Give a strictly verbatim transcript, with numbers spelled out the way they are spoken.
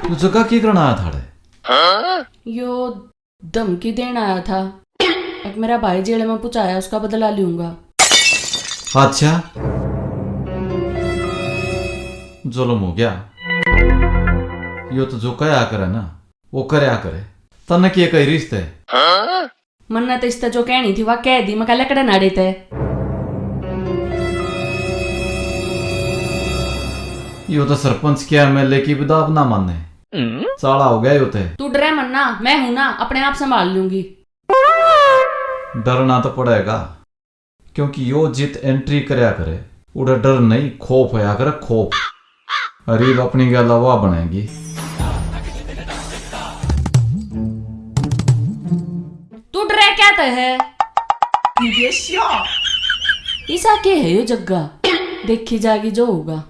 तू जगह की करना आया थाड़े? यो धमकी देना आया था। एक मेरा भाई जेल में पुचाया, उसका बदला लूंगा। अच्छा, जुल्म हो गया। यो तो जो कहा करे ना, वो करया करे। तन्ने के कही रिश्ते? मन्ने तो इसते जो कहनी थी, वा कह दी। मैं कह लकड़े नाड़े ते। यो तो सरपंच के एमएलए की भी दाब ना माने। चाला हो गया यो ते। तू डरे मन्ना, मैं हूं ना, अपने आप संभाल लूंगी। डरना तो पड़ेगा, क्योंकि यो जित एंट्री करया करे, उड़े डर नहीं, खौफ होया करे, खौफ। अरीब अपनी गैल वा बनेगी। तू डरे क्या ते है? इसा के है यो जग्गा? देखी जागी जो होगा।